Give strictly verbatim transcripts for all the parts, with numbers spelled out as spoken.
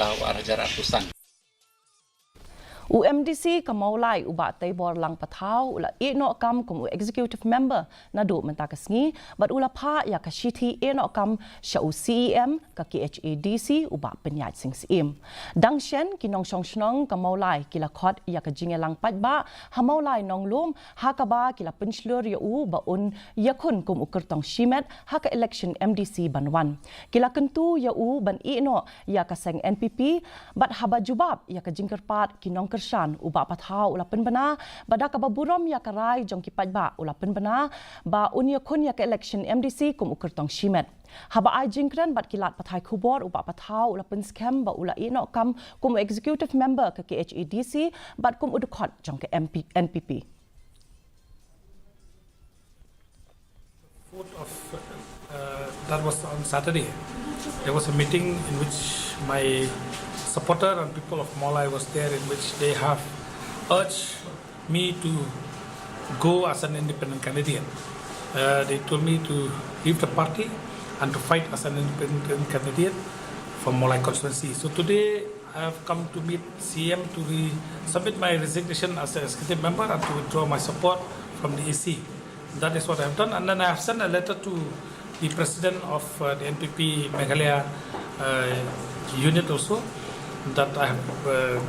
Ar hajar arphew san. U MDC ka Mawlai u Bah Teibor Langpathaw u la ïeh noh kam kum u executive member naduh mynta ka sngi bad u la phah ïa ka shithi ïeh noh kam sha u CEM ka KHADC u Bah Pynïaid Sing Syiem. Dang shen ki nongshong shnong ka Mawlai ki la khot ïa ka jingïalang paidbah ha Mawlai Nonglum ha kaba ki la pynshlur ïa u ba un ïakhun kum u kyrtong shimet ha ka election MDC ban wan. Ki la kyntu ïa u ban ïeh noh ïa ka seng NPP bad haba jubab ïa ka jingkyrpad ki nongkyrshan u Bah Pathaw u la pynbna ba da kaba burom ïa ka rai jong ki paidbah u la pynbna ba un ïakhun ïa ka election MDC kum u kyrtong shimet. Haba ai jingkren bad ki lad pathai khubor u Bah Pathaw u la pynskhem ba u la ïeh noh kam kum u executive member ka KHADC bad kum u dkhot jong ka MP, NPP. Fourth of, uh, that was on Saturday. There was a meeting in which my supporter and people of Mawlai was there, in which they have urged me to go as an independent candidate. Uh, they told me to leave the party and to fight as an independent candidate for Mawlai constituency. So today I have come to meet CEM to re-, submit my resignation as an executive member and to withdraw my support from the EC. That is what I have done. And then I have sent a letter to the president of, uh, the NPP Meghalaya, uh, unit also, that I have, uh,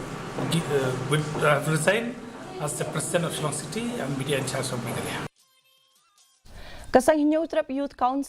gi- uh, with, I have resigned as the president of Shillong City and media in charge of Meghalaya. Ka Seng Hynñiewtrep Youth Council